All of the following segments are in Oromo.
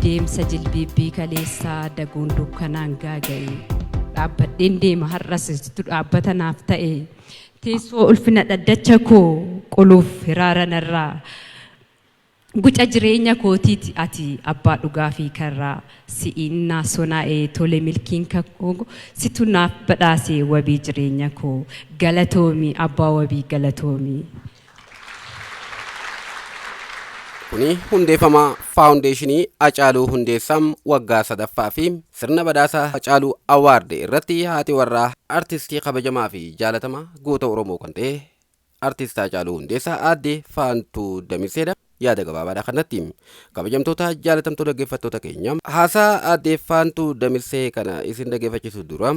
Deemsa jilbiibbii kaleessaa daguun dukkanaan gaaga'e. Dhaabbadheen deema har'as situ dhaabbata naaf ta'e. Teessoo ulfina dhaddacha koo qoluuf hiraara narraa. Guca jireenya kootiiti ati abbaa dhugaa fi karraa. Si'iin naa sonaa'e tole milkiin kakuu situ naaf badhaase wabii jireenya koo. Galatoomi abbaa wabii galatoomi. Kuni hundeeffama Faawundeeshinii Hacaaluu Hundeessaa waggaa sadaffaa fi sirna badhaasa Hacaaluu Awaard irratti haati warraa artistii kabajamaa fi jaalatamaa goota Oromoo kan ta'e Artist Haacaaluu Hundeessaa Aadde Faantuu Damiseedha. Yaada gabaabaadha kanatti. Kabajamtoota jaalatamtoota dhaggeeffattoota keenya haasaa Aadde Faantuu Damisee kana isin dhaggeeffachiisu dura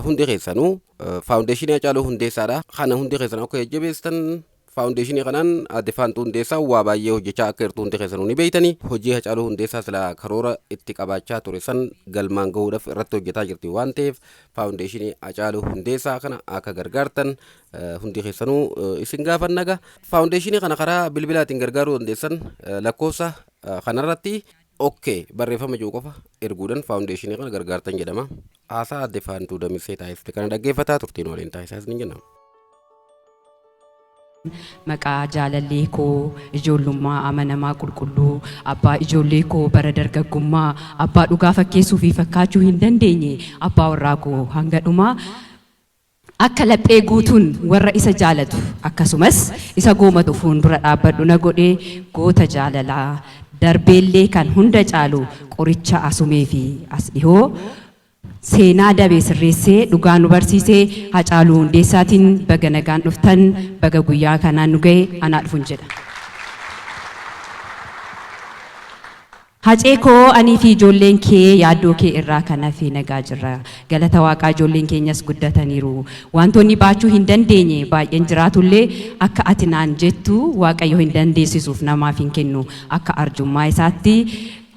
hundi keessanuu faawundeeshinii Haacaaluu Hundeessaadha. Kana hundi keessan akka jajjabeessitan Faawundeeshinii kanaan Aadde Faantuu Hundeessaa waa baay'ee hojjechaa akka jirtu hundi keessanuu ni beektani. Hojii Hacaaluu Hundeessaa silaa karoora itti qabaachaa ture san galmaan gahuudhaaf irratti hojjetaa jirti waan ta'eef faawundeeshinii Hacaaluu Hundeessaa kana akka gargaartan hundi keessanuu isin gaafannaga. Faawundeeshinii kana karaa bilbilaatiin gargaaruu dandeessan lakkoofsa kanarratti OK barreeffama jiru qofa erguudhaan faawundeeshinii kana gargaartan jedhama. Haasaa Aadde Faantuu Damisee taasiste kana dhaggeeffataa turtiin waliin taasisaa isin jenna. Maqaa jaalallee koo ijoollummaa amanamaa qulqulluu, abbaa ijoollee koo bara dargaggummaa, abbaa dhugaa fakkeessuu fi fakkaachuu hin dandeenye, abbaa warraa koo hanga dhumaa akka laphee guutuun warra isa jaalatu akkasumas isa goomatu fuundura dhaabbadhu na godhe goota jaalalaa darbeellee kan hunda caalu qoricha asumee fi as dhihoo Seenaa dabe sirreessee dhugaa nu barsiise Hacaaluu Hundeessaatiin baga nagaan dhuftan, baga guyyaa kanaan nu gahe, anaa dhufun jedha. Hacee koo anii fi ijoolleen kee yaaddoo kee irraa kan hafe nagaa jirra. Galata waaqaa ijoolleen keenyas guddataniiru. Wantoonni baachuu hin dandeenye baay'een jiraatullee akka ati naan jettu Waaqayyo hin dandeessisuuf namaaf hin kennu. Akka arjummaa isaatti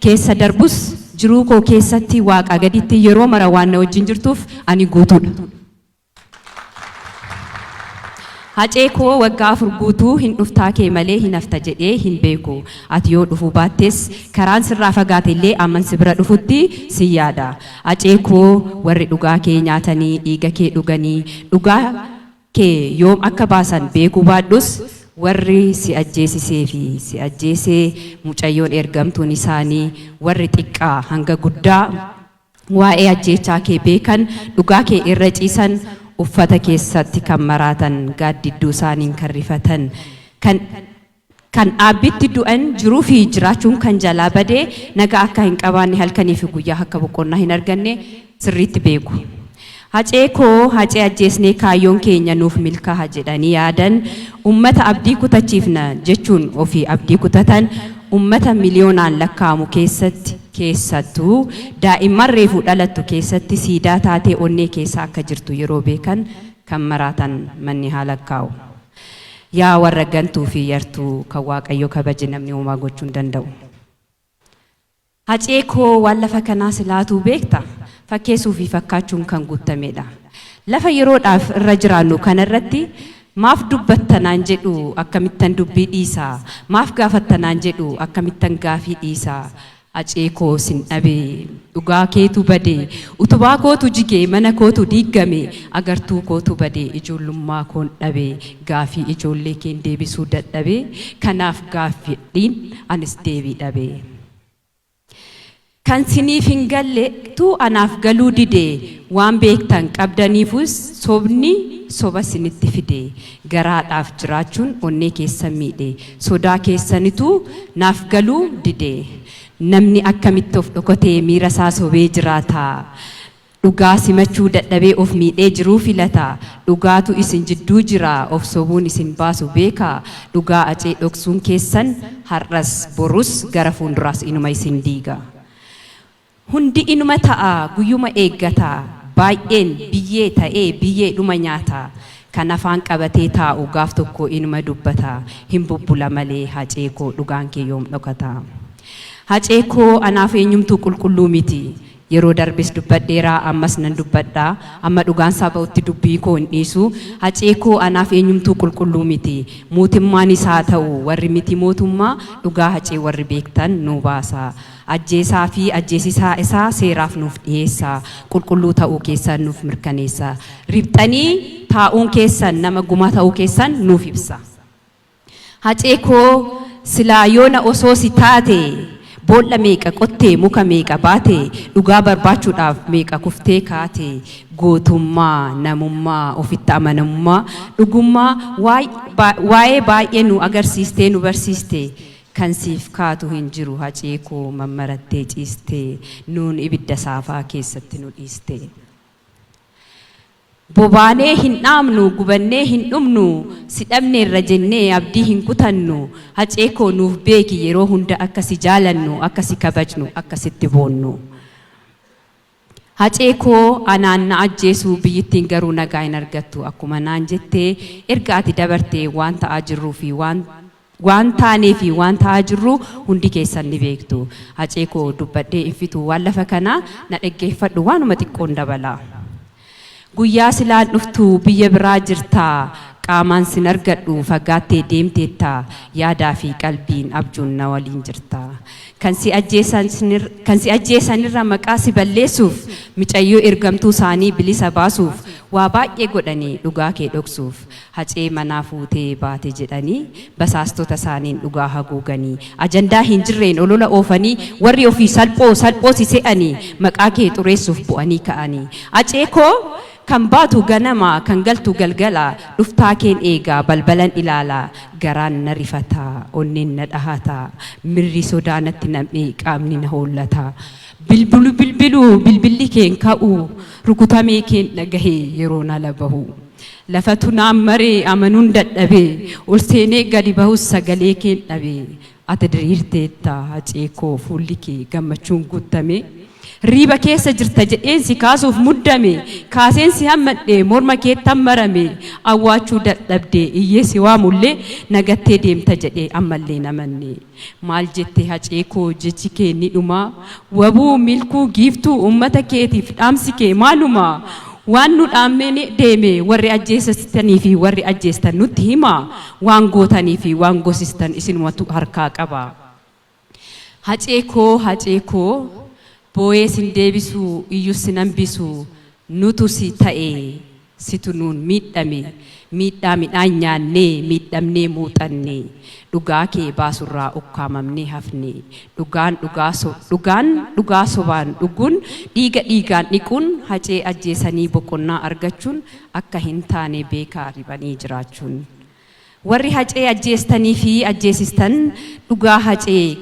keessa darbus jiruu koo keessatti Waaqaa gaditti yeroo mara waan na wajjin jirtuuf ani guutuudha. Hacee koo waggaa 4 guutuu hin dhuftaa kee malee hin hafta jedhee hin beeku. Ati yoo dhufuu baattes karaan sirraa fagaate illee amman si bira dhufutti sin yaada. Hacee koo warri dhugaa kee nyaatanii dhiiga kee dhuganii dhugaa kee yoom akka baasan beekuu baadhus warri si ajjeesisee fi si ajjeese mucayyoon ergamtuun isaanii warri xiqqaa hanga guddaa waa'ee ajjeechaa kee beekan dhugaa kee irra ciisan uffata keessatti kan maraatan gaaddidduu isaaniin kan rifatan kan kan dhaabbitti du'an jiruu fi jiraachuun kan jalaa bade nagaa akka hin qabaanne halkanii fi guyyaa akka boqonnaa hin arganne sirriitti beeku. Hacee koo Hacee ajjeesnee kaayyoon keenya nuuf milkaaha jedhanii yaadan ummata abdii kutachiifna jechuun ofii abdii kutatan ummata miliyoonaan lakkaa'amu keessatti keessattuu daa'imman reefu dhalattu keessatti siidaa taatee onnee keessa akka jirtu yeroo beekan kan maraatan manni haa lakkaa'u. Yaa warra gantuu fi yartuu kan Waaqayyo kabaje namni homaa gochuu hin danda'u. Hacee koo waan lafa kanaa silaatuu beekta fakkeessuu fi fakkaachuun kan guuttameedha. Lafa yeroodhaaf irra jiraannu kana irratti maaf dubbatta naan jedhu akkamittan dubbii dhiisa? Maaf gaafatta naan jedhu akkamittan gaafii dhiisa? Hacee koo sin dhabe dhugaa keetu bade utubaa kootu jige mana kootu diiggame agartuu kootu bade ijoollummaa koon dhabe gaafii ijoollee keen deebisuu dadhabe kanaaf gaaffidhiin anis deebii dhabe. Kan siniif hin galle tu anaaf galuu dide waan beektan qabdaniifus sobni soba sinitti fide garaadhaaf jiraachuun onnee keessan miidhe Sodaa keessanitu naaf galuu dide. Namni akkamitti of dhokotee miira isaa sobee jiraata? Dhugaa simachuu dadhabee of miidhee jiruu filata? Dhugaatu isin jidduu jira of sobuun isin baasu beekaa. Dhugaa Acee dhoksuun keessan har'as, borus, gara fuulduraas inuma isin diiga. Hundi inuma ta'a guyyuma eeggata Baay'een biyyee ta'ee biyyeedhuma nyaata Kan afaan qabatee taa'u gaaf tokko inuma dubbata Hin bubbula malee Hacee koo dhugaan kee yoom dhokata Hacee koo anaaf eenyumtuu qulqulluu miti Yeroo darbes dubbadheera, ammas nan dubbadha. Amma dhugaan isaa ba'utti dubbii koo hin dhiisu. Hacee koo, anaaf eenyumtuu qulqulluu miti. Mootummaanis haa ta'u warri miti mootummaa, dhugaa Hacee warri beektan nuu baasa. Ajjeesaa fi ajjeesisaa isaa seeraaf nuuf dhiyeessa. Qulqulluu ta'uu keessan nuuf mirkaneessa. Riphxanii taa'uun keessan nama gumaa ta'uu keessan nuuf ibsa. Hacee koo, silaa yoona osoo si taate, boolla meeqa qottee, muka meeqa baate, dhugaa barbaachuudhaaf meeqa kuftee kaate. Gootummaa, namummaa, ofitti amanamummaa, dhugummaa waa'ee baay'ee nu agarsiistee, nu barsiiste. Kan siif kaatu hin jiru, Hacee koo, mammarattee ciiste, nuun ibidda saafaa keessatti nu dhiiste. Bobaanee hin dhaamnu, gubannee hin dhumnu, si dhabneerra jennee abdii hin kutannu. Hacee koo, nuuf beeki yeroo hunda akka si jaalannu, akka si kabajnu, akka sitti boonnu. Hacee koo, anaan na ajjeesuu biyyittiin garuu nagaa hin argattu akkuma naan jettee, erga ati dabartee waan ta'aa jirruu fi waan taanee fi waan ta'aa jirru hundi keessan ni beektu. Hacee koo, dubbadhee hin fitu waan lafa kanaa, na dhaggeeffadhu, waanuma xiqqoon dabala. Guyyaa silaan dhuftu biyya biraa jirtaa, qaamaan sin argadhu, fagaattee deemteetta, yaadaa fi qalbiin abjuun na waliin jirta. Kan si ajjeesanirra maqaa si balleessuuf, micayyoo ergamtuu isaanii bilisa baasuuf, waa baay'ee godhanii dhugaa kee dhoksuuf. Hacee manaa fuutee baate jedhanii basaastota isaaniin dhugaa haguuganii, ajandaa hin jirreen olola oofanii, warri ofii salphoo salphoo si se'anii maqaa kee xureessuuf bu'anii ka'anii. Hacee koo, kan baatu ganama, kan galtu galgala, dhuftaa keen eegaa, balbalan ilaalaa, garaan na rifataa, onneen na dhahataa, mirri sodaa natti nam'ee, qaamni na hollataa. Bilbilu bilbilu bilbilli keen ka'u, rukutamee keen dhagahee yeroo nala bahu. Lafatu naan maree, amanuun dadhabee, ol seenee gadi bahus sagalee keen dhabee. Ati diriirteetta, Hacee koo, fuulli kee gammachuun guutame. Riiba keessa jirta jedheen si kaasuuf muddame, kaaseen si hammadhe, morma keetti hammarame, awwaachuu dadhabde, iyyee si waamullee nagattee deemta jedhee ammallee namanne. Maal jette, Hacee koo, jechi kee ni dhuma? Wabuu, milkuu, giiftuu uummata keetiif dhaamsi kee maaluma? Waan nu dhaammee deeme warri ajjeesistanii fi warri ajjeestan nutti hima. Waan gootanii fi waan gosistan isinumatu harkaa qaba. Hacee koo, Hacee koo, boo'ee sin deebisu, iyyus sin hambisu. Nutu si ta'e, situ nuun miidhame, miidhaa midhaan nyaannee miidhamnee muuxanne, dhugaa kee baasurraa ukkaamamnee hafne. Dhugaan dhugaa sobaan dhuguun, dhiiga dhiigaan dhiquun, Hacee ajjeesanii boqonnaa argachuun akka hin taane beekaa ribanii jiraachuun. Warri Hacee ajjeestanii fi ajjeesistan, dhugaa Hacee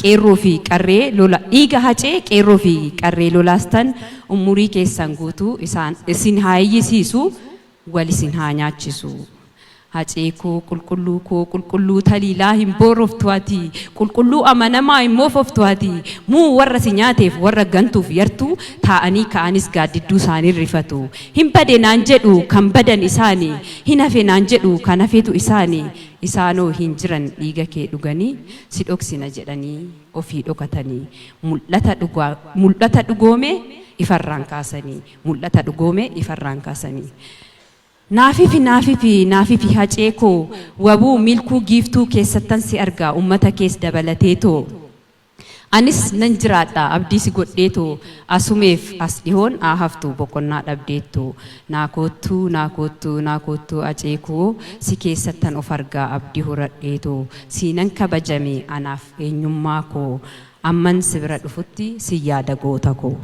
qeerroo fi qarree lola, dhiiga Hacee qeerroo fi qarree lolaastan, umurii keessan guutuu isaan isin haa iyyisiisu, wal isin haa nyaachisu. Hacee koo, qulqulluu koo, qulqulluu taliilaa hin booroftu ati, qulqulluu amanamaa hin moofoftu ati. Muu warra si nyaateef, warra gantuuf yartuu, taa'anii ka'anis gaaddidduu isaanii rifatu. Hin bade naan jedhu, kan badan isaanii, hin hafe naan jedhu, kan hafetu isaanii. Isaanoo hin jiran, dhiiga kee dhuganii si dhoksina jedhanii ofii dhokatanii, mul'ata dhugoome ifarraan kaasanii, mul'ata dhugoome ifarraan kaasanii. Naafifi, naafifi, naafifi, Hacee koo, wabuu, milkuu, giiftuu keessattan si argaa, ummata kees dabalateetoo. Anis nan jiraadha abdii si godheetoo, asumeef as dhihoon haa haftu boqonnaa dhabdeettu. Naa koottuu, naa koottuu, naa koottuu, Hacee koo, si keessattan of argaa abdii horadheetoo, siinan kabajame anaaf eenyummaa koo, amman si bira dhufutti si yaada, goota koo.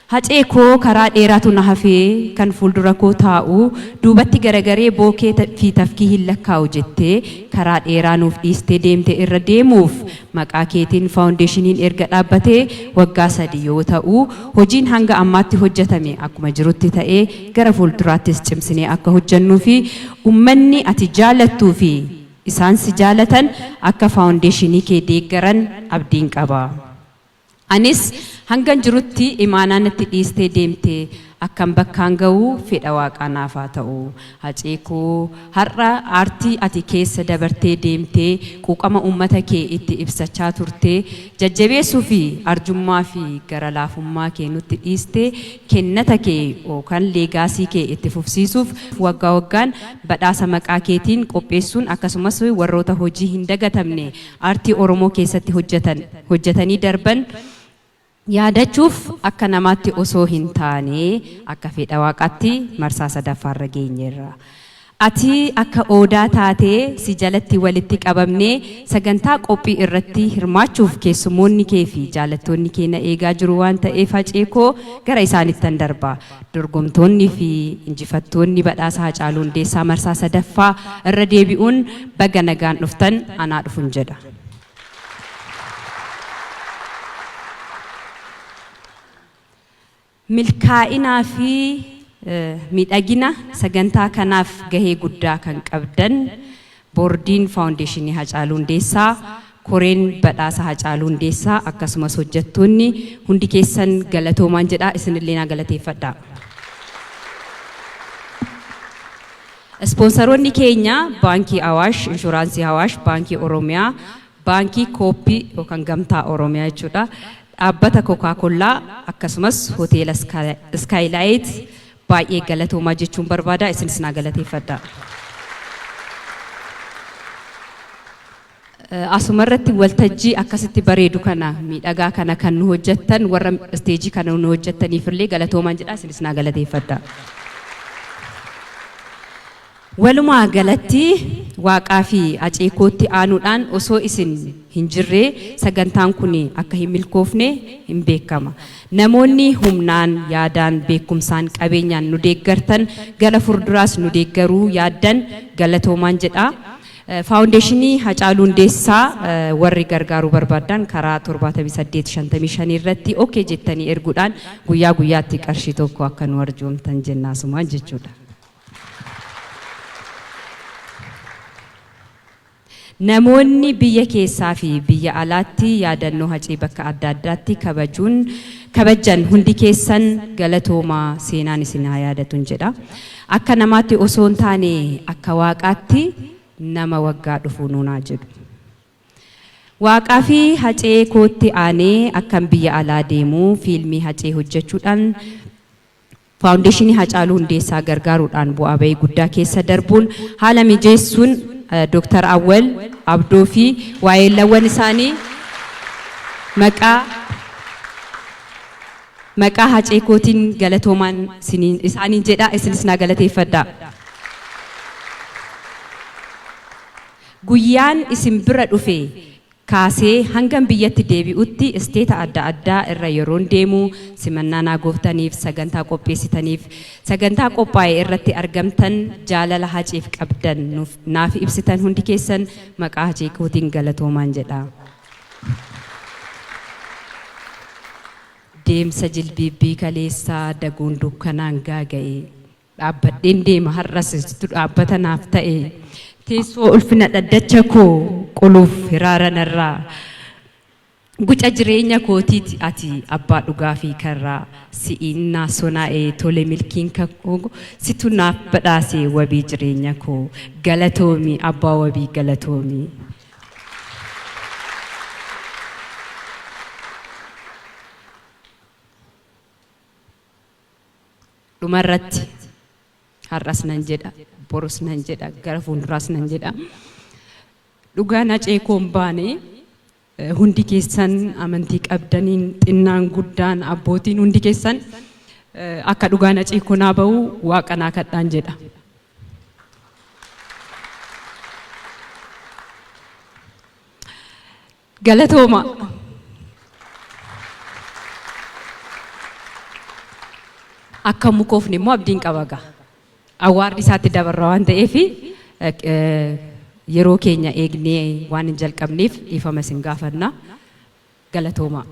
Hacee koo, karaa dheeraatu na hafee kan fuuldura koo taa'u, duubatti garagaree bookee fi tafkii hin lakkaa'u jettee karaa dheeraa nuuf dhiistee deemte irra deemuuf, maqaa keetiin faawundeeshiniin erga dhaabbatee waggaa 3 yoo ta'u, hojiin hanga ammaatti hojjetame akkuma jirutti ta'ee, gara fuulduraattis cimsinee akka hojjennuu fi uummanni ati jaalattuu fi isaan si jaalatan akka faawundeeshinii kee deeggaran abdiin qaba. Anis hangan jirutti imaanaa natti dhiistee deemte Akkan bakkaan ga'u fedha Waaqaa naaf haa ta'u. Hacee koo har'a aartii ati keessa dabartee deemtee quuqama uummata kee itti ibsachaa turte jajjabeessuu fi arjummaa fi gara laafummaa kee nutti dhiiste kennata kee yookaan legacy kee itti fufsiisuuf waggaa waggaan badhaasa maqaa keetiin qopheessuun akkasumas warroota hojii hin dagatamne aartii Oromoo keessatti hojjetan hojjetanii darban yaadachuuf akka namaatti osoo hin taane akka fedha Waaqaatti marsaa sadaffaarra geenyeerra. Ati akka odaa taatee si jalatti walitti qabamnee sagantaa qophii irratti hirmaachuuf keessummoonni kee fi jaalattoonni kee na eegaa jiru waan ta'eef, Hacee koo, gara isaanittan darba. Dorgomtoonni fi injifattoonni badhaasa Hacaaluu Hundeessaa marsaa sadaffaa irra deebi'uun baga nagaan dhuftan, anaa dhufun jedha. Milkaa'inaa fi miidhagina sagantaa kanaaf gahee guddaa kan qabdan boordiin Faawundeeshinii Hacaaluu Hundeessaa, koreen badhaasa Hacaaluu Hundeessaa, akkasumas hojjettoonni hundi keessan galatoomaan jedha, isinillee naa galateeffadha. Ispoonsaroonni keenya Baankii Awaash, Inshuraansii Awaash, Baankii Oromiyaa, Baankii Kooppii yookaan Gamtaa Oromiyaa jechuudha. Dhaabbata Coca-Cola akkasumas Hoteela Skylight baay'ee galatoomaa jechuun barbaada, isinis naa galateeffadha. Asuma irratti waltajjii akkasitti bareedu kana, miidhagaa kana kan nu hojjettan, warra isteejii kana nu hojjettaniif illee galatoomaan jedha, isinis naa galateeffadha. Walumaa galatti Waaqaa fi Hacee kootti aanuudhaan osoo isin hin jirree sagantaan kun akka hin milkoofne hin beekama. Namoonni humnaan, yaadaan, beekumsaan, qabeenyaan nu deeggartan, gara fuulduraas nu deeggaruu yaaddan galatoomaan jedha. Faawundeeshinii Hacaaluu Hundeessaa warri gargaaruu barbaaddan karaa 7855 irratti okay jettanii erguudhaan guyyaa guyyaatti qarshii 1 akka nu arjoomtan jennaasumaan jechuudha. Namoonni biyya keessaa fi biyya alaatti yaadannoo Hacee bakka adda addaatti kabajuun kabajjan hundi keessan galatoomaa, seenaan isin haa yaadatun jedha. Akka namaatti osoo hin taane akka Waaqaatti nama waggaa dhufu nuunaa jedhu. Waaqaa fi Hacee kootti aanee akkan biyya alaa deemu fiilmii Hacee hojjechuudhaan Faawundeeshinii Hacaaluu Hundeessaa gargaaruudhaan bu'aa bahii guddaa keessa darbuun haala mijeessuun Dooktar Awwal Abdoo fi waa'eellawwan isaanii maqaa Hacee kootiin galatoomaan isaaniin jedha, isinis naa galateeffadha. Guyyaan isin bira dhufe kaasee hangam biyyatti deebi'utti isteeta adda addaa irra yeroon deemu simannaa naa gooftaniif, sagantaa qopheessitaniif, sagantaa qophaa'e irratti argamtan, jaalala Haceef qabdan nuuf naaf ibsitan hundi keessan maqaa Hacee kootiin galatoomaan jedha. Deemsa jilbiibbii kaleessaa daguun dukkanaan gaaga'e. Dhaabbadheen deema, har'as situ dhaabbata naaf ta'e. Teessoo ulfina dhaddacha koo qoluuf hiraara narraa. Guca jireenya kootiiti ati abbaa dhugaa fi karraa. Si'iin naa sonaa'e tole milkiin kakoo, situ naaf badhaase wabii jireenya koo. Galatoomi abbaa wabii, galatoomi. Dhumarratti har'as nan jedha, borus nan jedha, gara fuulduraas nan jedha. Dhugaan Hacee koo hin baane. Hundi keessan amantii qabdaniin, xinnaan guddaan, abbootiin, hundi keessan akka dhugaan Hacee koo naa bahu Waaqa naa kadhaan jedha. Galatooma. Akka mukoofne immoo abdiin qaba gaa. Award isaatti dabarra waan ta'eef yeroo keenya eegnee waan hin jalqabneef dhiifama isin gaafanna. Galatooma.